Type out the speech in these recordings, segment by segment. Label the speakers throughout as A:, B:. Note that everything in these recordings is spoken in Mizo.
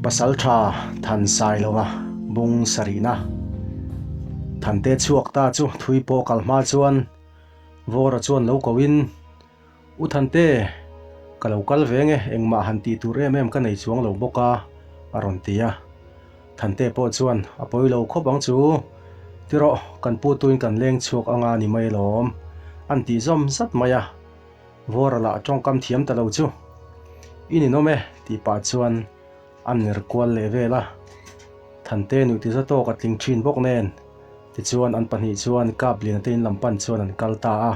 A: Pasaltha Thansailova bung sarihna Thante chhuak ta chu thui pawh kal hma chuan Vawra chuan lo ko in, U Thante, ka lo kal ve nge engmah han tih tur em em ka nei chuang lo bawk a, a rawn ti a. Thante pawh chuan a pawi lo khawp ang chu, Ti rawh, kan pu tuin kan leng chhuak anga ni mai alawm, an tih zawm zat mai a. Vawra lah tawngkam thiam ta lo chu i ninawm e tih pah chuan a ner kual leh vel a. Thante nuih ti za tawk a tling thin bawk nen tichuan an pahnih chuan Kapliana te in lam pan chuan an kal ta a.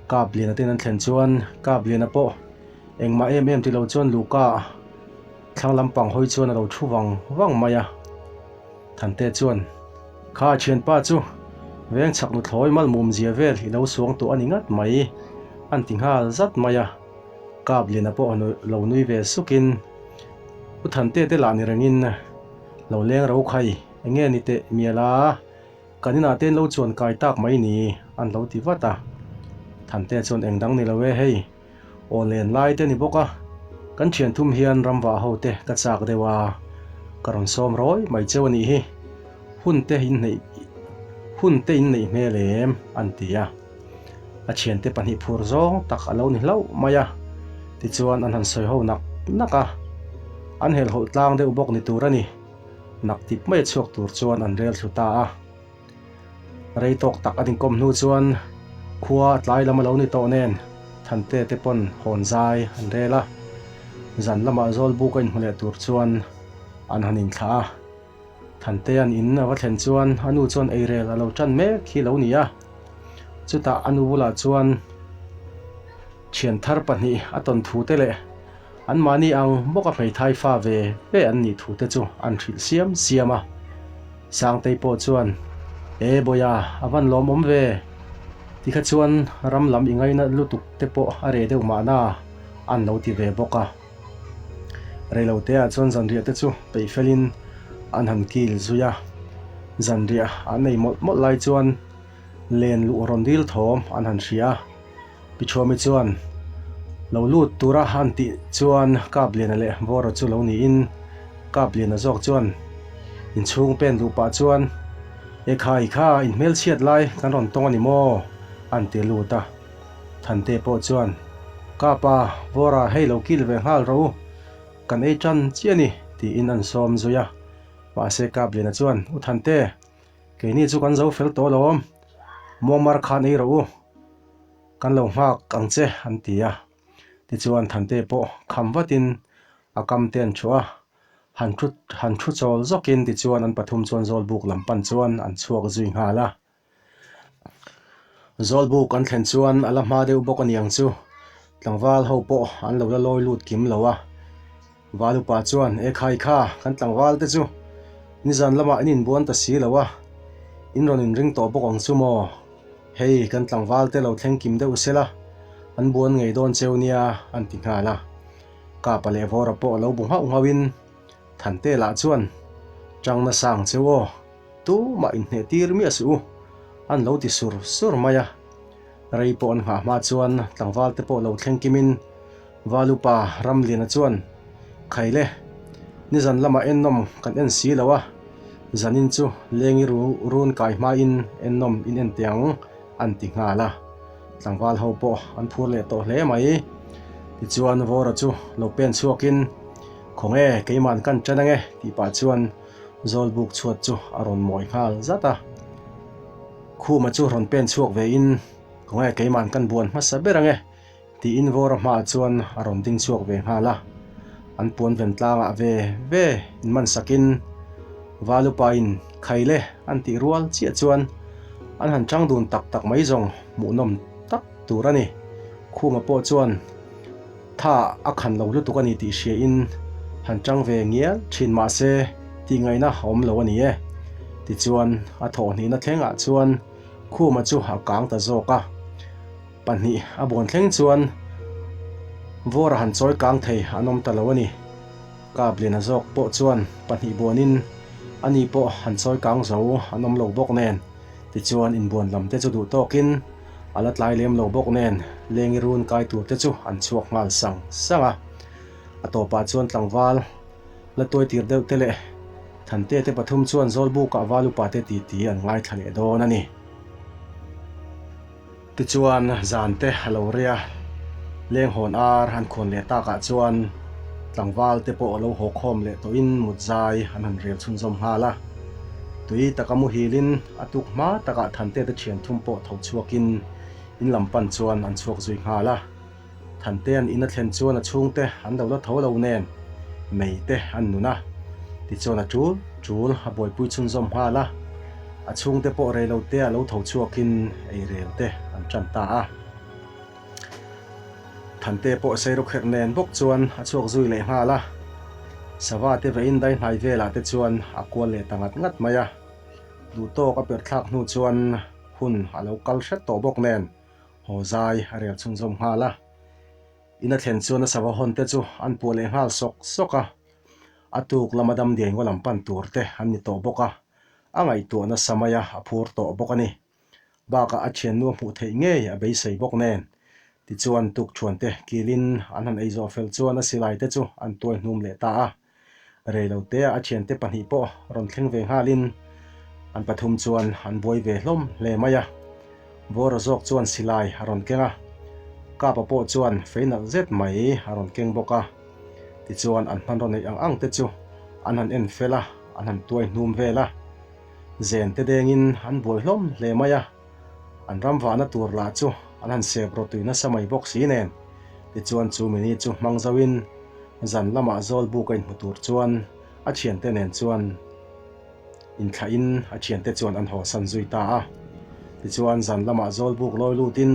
A: Kapliana te in an thlen chuan Kapliana pawh engmah em em ti lo chuan Luka thlang lampang hawi chuan a lo thu vang vang mai a. Thante chuan, Kha thianpa chu veng chhak nuthlawi malmum zia vel i lo suang tawh a ni ngat mai, an ti nghal zat mai a. Kapliana pawh lo nui ve sukin, U Thante te lah ni rengin lo leng ro khai, eng nge ni teh mial a, kan inah te in lo chuan kai tak mai ni, an lo ti vat a. Thante chuan eng dang ni lo e hei. Aw len lai te ni bawk a, kan thian thum hian ramvah ho te ka chak deuh a, ka rawn sawm rawi mai cheu a nih hi, hun te in neih hun te in neih hmel em an ti a, a thiante pahnih phur zawng tak a lo ni hlauh mai a, tichuan an han sawi ho nak nak a, an helhhawlh tlang deuh bawk ni tur a ni, nak tip mai a chhuak tur chuan an rel thlu ta a. Rei tawk tak an inkawm hnu chuan khua tlai lam a lo ni tawh nen Thante te pawn hawn zai an rel a, zan lamah Zawlbuk a inhmu leh tur chuan an han inthlah a. Thante an in a va thlen chuan a nu chuan eirel a lo tan mek hi lo ni a, chutah a nu bulah chuan thian thar pahnih a tawn thu te leh Anmahni ang bawka hmeithai fa ve ve an nih thu te chu an hrilh siam siam a. Sangtei pawh chuan, E Bawia, a van lawmawm ve. Tikha chuan ram lam i ngaina lutuk te pawh a reh deuh mahna an lo ti ve bawk a. Reiloteah chuan zanriah te chu peih felin an han kil zui a. Zanriah an ei mawlh mawlh lai chuan len luh rawn dil thawm an han hria a. Pi Chhuami chuan lo lut tura an tih chuan Kapliana leh Vawra chu lo niin Kapliana zawk chuan inchhung pen duh pah chuan E khai kha in hmelchhiat lai kan rawn tawng a ni maw? an ti lut a. Thante pawh chuan Kapa, Vawra hei lo kil ve nghal rawh u, kan ei tan chiah a ni tiin an sawm zui a. Mahse Kapliana chuan U Thante, keini chu kan zo fel tawh alawm, Muammar khan ei rawh u. Kan lo nghak ang che an ti a. Tichuan Thante pawh kham vatin a kam te an thuah a, han thu han thu chawl zawkin tichuan an pathum chuan Zawlbuk lam pan chuan an chhuak zui nghal a. Zawlbuk an thlen chuan a la hma deuh bawk a niang chu tlangval ho pawh an lo la lawi lut kim lo a. Valupa chuan E khai kha kan tlangval te chu nizan lamah in inbuan ta si lo a, in rawn inring tawh bawk ang chu maw? Hei kan tlangval te lo thleng kim deuh sela, an buan ngei dawn cheu nia an ti nghal a. Kapa leh Vawra pawh lo bu nghauh nghauhin Thante lah chuan Chang nasa ang cheu aw, tumah inhneh tir miah suh u, an lo ti sur sur mai a. Rei pawh an nghah hma chuan tlangval te pawh lo thleng kimin Valupa Ramliana chuan, Khaile, nizan lamah ennawm kan en si lo a, zanin chu lengi run kai hmain ennawm in en teh ang, an ti nghal a. Tlangval ho pawh an phur leh tawh hle mai. Tichuan Vawra chu lo pen chhuakin, Khawnge, keima'n kan ṭan ange, tih pah chuan Zawlbuk chhuat chu a rawn mawi nghal zat a. Khuma chu rawn pen chhuak vein, Khawnge, keima'n kan buan hmasa ber ange, Tiin Vawra hmaah chuan a rawn ding chhuak ve nghal a, an puan ven tlangah ve ve in man sakin Valupain Khaile an tih rual chiah chuan an han chang dun tak tak mai zawng hmuhnawm tak tur a ni. Khuma pawh chuan tha a khan lo lutuk a ni tih hriain han chang ve ngial thin mahse tih ngaihna a awm lo a ni e. Tichuan a thawhhnihna thlengah chuan Khuma chu a kang ta zawk a. Pahnih a buan thleng chuan Vawra han chawi kang thei an awm ta lo a ni. Kapliana zawk pawh chuan pahnih buanin ani pawh han chawi kang zo an awm lo bawk nen tichuan inbuan lam te chu duh tawkin a la tlai lem lo bawk nen lengi run kai tur te chu an chhuak nghal sang sang a. A tawpah chuan tlangval. La tuai tir deuh te leh Thante te pathum chuan Zawlbukah Valupa te titi an ngaithla leh dawn a ni. Tichuan zan te a lo rei a, lenghawn ar an khawn leh takah chuan tlangval te pawh a lo haw khawm leh tawhin mut zai an han rel chhunzawm nghal a. Tui taka muhilin a tuk hma takah Thante te thian thum pawh tho chhuakin in lam pan chuan an chhuak zui nghal a. Thantea'n in a thlen chuan a chhungte an lo la tho lo nen mei te an nun a, tichuan a tul tul a buaipui chhunzawm nghal a, a chhungte pawh rei lo te a lo tho chhuakin eirel te an tan ta a. Thante pawh seirawkherh nen bawk chuan a chhuak zui leh nghal a, sava te vein dai hnai velah te chuan a kual leh ta ngat ngat mai a, duhtawk a perhthlak hnu chuan hun a lo kal hret tawh bawk nen Haw zai a rel chhunzawm nghal a, in a thlen chuan a sava hawn te chu an puah leh nghal sawk sawk a, a tuk lama damdiai ngaw lam pan tur te an ni tawh bawk a, a ngaihtuah nasa mai a, a phur tawh bawk a ni. Bakah a thiannu a hmuh theih ngei a beisei bawk nen, tichuan tukthuan te kilin an han ei zawh fel chuan a silai te chu an tuai hnum leh ta a. Reilotea a thiante pahnih pawh rawn thleng ve nghalin an pathum chuan an buai ve hlawm hle mai a. Vawra zawk chuan silai a rawn keng a, Kapa pawh chuan fei nalh zet mai a rawn keng bawk a. Tichuan an hmanraw neih ang ang te chu an han en fel a, an han tuai hnum vel a. Zen te dengin an buai hlawm hle mai a. An ram vahna tur lah chu an han sep rawtui nasa mai bawk si nen. Tichuan chu mini chu hmang zoin zan lamah Zawlbuk a inhmu tur chuan a thiante nen chuan inthlahin a thiante chuan an hawsan zui ta a. Tichuan zan lamah Zawlbuk lawi lutin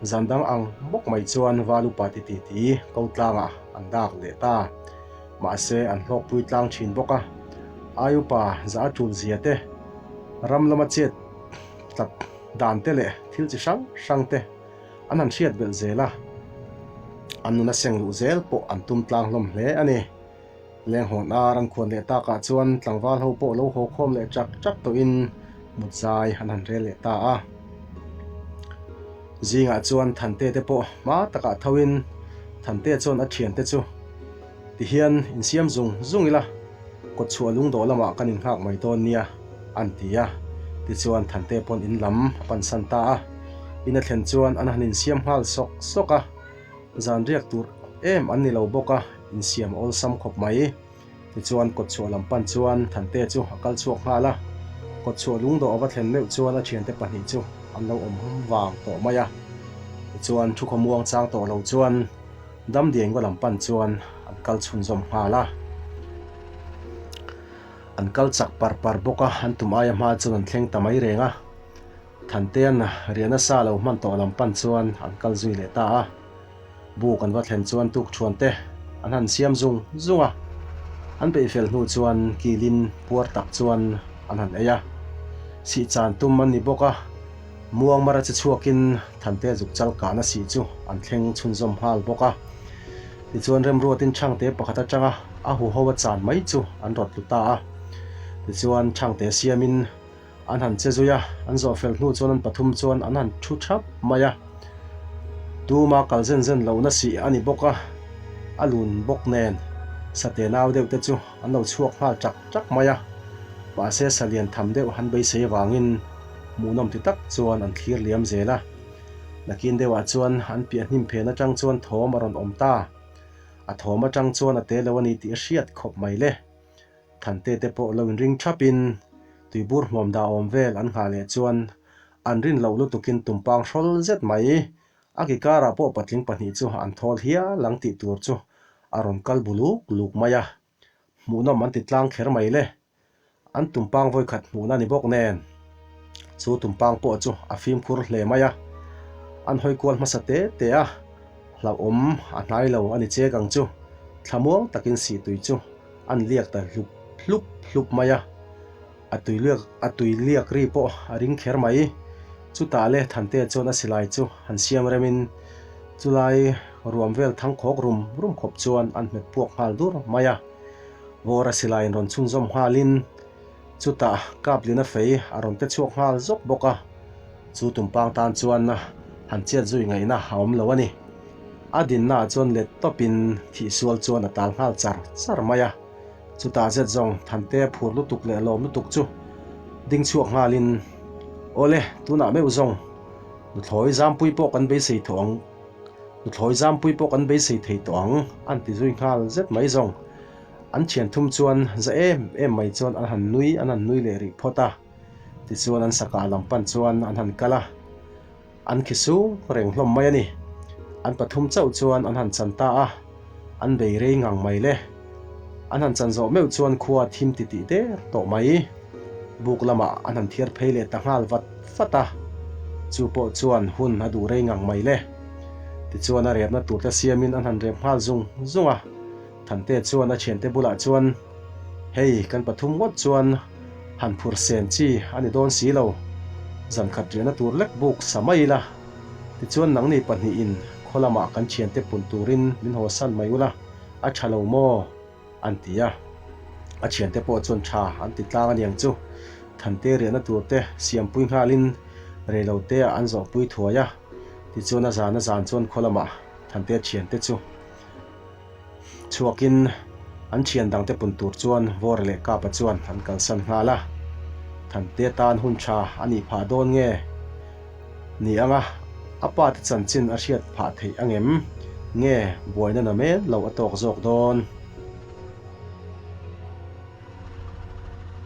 A: zan dang ang bawk mai chuan Val upa ti ti ti ko tlangah an dak leh ta. Mahse an hlawkpui tlang thin bawk a. Ai upa za a tul zia te, ram lama chet tlat dan te leh thil chi hrang hrang te an han hriat belh zel a, an nuna seng luh zel pawh an tum tlang hlawm hle a ni. Lenghawn ar an khuan leh takah chuan tlangval ho pawh lo haw khawm leh chak chak tawhin mut zai an han rel leh ta a. Zingah chuan Thante te pawh hma takah thoin Thante chuan a thiante chu tihian insiam zung zung ila, kawtchhuah lungdawh lamah kan innghak mai dawn nia, an ti a. Tichuan Thante pawn in lam a pansan ta a. In a thlen chuan an han insiam nghal sawk sawk a. Zan riak tur em an ni lo bawk a, insiam a awlsam khawp mai. Tichuan kawtchhuah lam pan chuan Thante chu a kal chhuak nghal a. Kawtchhuah lungdawh a va thlen meuh chuan a thiante pahnih chu an lo awm vang tawh mai a. Tichuan thu khawmuang chang tawh lo chuan Damdiai ngaw lam pan chuan an kal chhunzawm nghal a. An kal chak par par bawk a, an tum aia hma chuan an thleng ta mai reng a. Thantea'n riahna sa lo hman tawh lam pan chuan an kal zui leh ta a. Buk an va thlen chuan tukṭhuan te an han siam zung zung a. An peih fel hnu chuan kilin puar tak chuan an han ei a. Sihchan tum an ni bawk a. Muang mara che chhuakin Thante zuk chal kahna sih chu an thleng chhunzawm nghal bawk a. Tichuan Remruatin Chhangte pakhat atanga a huho a chan mai chu an rawt tlu ta a. Tichuan Chhangte siamin an han che zui a, an zawh fel hnu chuan an pathum chuan an han thu thap mai a. Tuma kal zen zen lohna sih a ni bawk a, a lun bawk nen sate nau deuh te chu an lo chhuak nghal chak chak mai a. Mahse sa lian tham deuh an beisei avangin Hmuhnawm ti tak chuan an thlir liam zel a. Nakin deuhah chuan an piah hnim phen atang chuan thawm a rawn awm ta. A thawm atang chuan a te lo a ni tih a hriat khawp mai le. Thante te pawh lo inring thapin tuibur hmuam dah awm vel an nghah leh chuan an rin loh lutukin tumpang hrawl zet mai. A ki karah pawh patling pahnih chu an thawl hial ang tih tur chu a rawn kal bu luk luk mai a. Hmuhnawm an ti tlang kher mai le. An tumpang vawikhat hmuhna ni bawk nen, chu tumpang pawh chu a fimkhur hle mai a. An hawi kual hmasa te te a, hlauhawm a hnai lo a ni chek ang chu, thlamuang takin sihtui chu an liak ta hlup hlup hlup mai a. A tui liak a tui liak ri pawh a ring kher mai. Chutah le Thante chuan a silai chu han siam remin chulai ruam vel thangkhawk rum rum khawp chuan an hmet puak nghal dur mai a. Vawra silaiin rawn chhunzawm nghalin chutah Kaplina fei a rawn te chhuak nghal zawk bawk a, chu tumpang tan chuan han chet zui ngaihna a awm lo a ni. A dinnaah chuan let tawpin thihsual chuan a tal nghal char char mai a. Chutah zet zawng Thante phur lutuk leh lawm lutuk chu ding chhuak nghalin, Awle, tunah meuh zawng nuthlawi zampui pawh kan beisei tawh ang, nuthlawi zampui pawh kan beisei thei tawh ang, an ti zui nghal zet mai zawng. An thian thum chuan za em em mai chuan an han nui an han nui leh rih phawt a, tichuan an sakah lam pan chuan an han kal a. An khi sung reng hlawm mai a ni. An pathum chauh chuan an han chan ta a, an bei rei ngang mai le. An han chan zawh meuh chuan khua thim ti tih der tawh mai. Buk lamah an han thiar phei leh ta nghal vat vat a, chu pawh chuan hun a duh rei ngang mai le. Tichuan a repna tur te siamin an han rep nghal zung zung a. Thante chuan a thiante bulah chuan, Hei, kan pathum ngawt chuan han phur sen chi a ni dawn si lo. Zan khat riahna tur lek buk sa mai ila. Tichuan nangni pahnihin khaw lamah kan thiante pun turin min haw san mai ula, a tha lo maw? an ti a. A thiante pawh chuan tha an ti tlang aniang chu. Thante riahna tur te siampui nghalin reiloteah an zawhpui thuai a. Tichuan a zan a zan chuan khaw lamah Thante thiante chu Chhuakin an thian dangte pun tur chuan Vawra leh Kapa chuan an kalsan nghal a. Thante tan hun tha a nih phah dawn nge ni anga a pa te chanchin a hriat phah theih angem nge buaina na men lo a tawk zawk dawn.